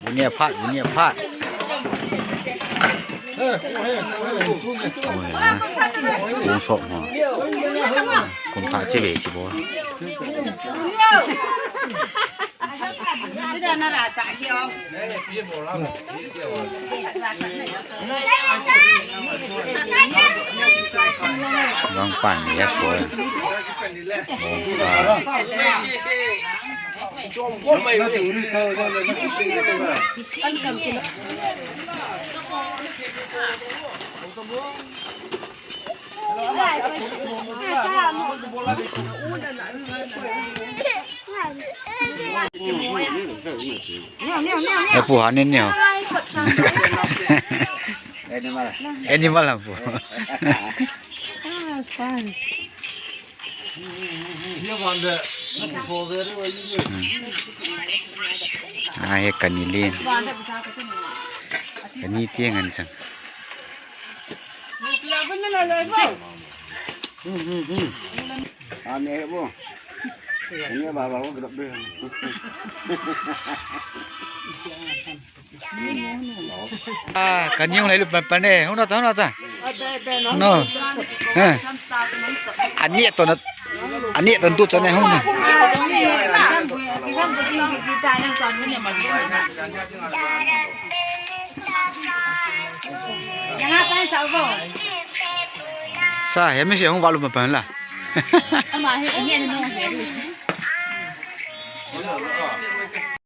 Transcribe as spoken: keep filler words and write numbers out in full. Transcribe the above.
Bunia phat, bunia phat. Oi, ha. Kung sok ho. Kum tha che ve ki bo. Vang pan ni ya so. Bong sa. Pu hanin neo. Animal. Animal pu. Ah, he kani len. Kani tiang an chang. Ane he bo. Ane ba ba ko grab be. Ah, kani hung lai lu pan pan e. Hung na ta, hung na ta. No. Eh. Ani to na. Ani to tu cho ne hung na. Sa he mi se hung valu pan pan la.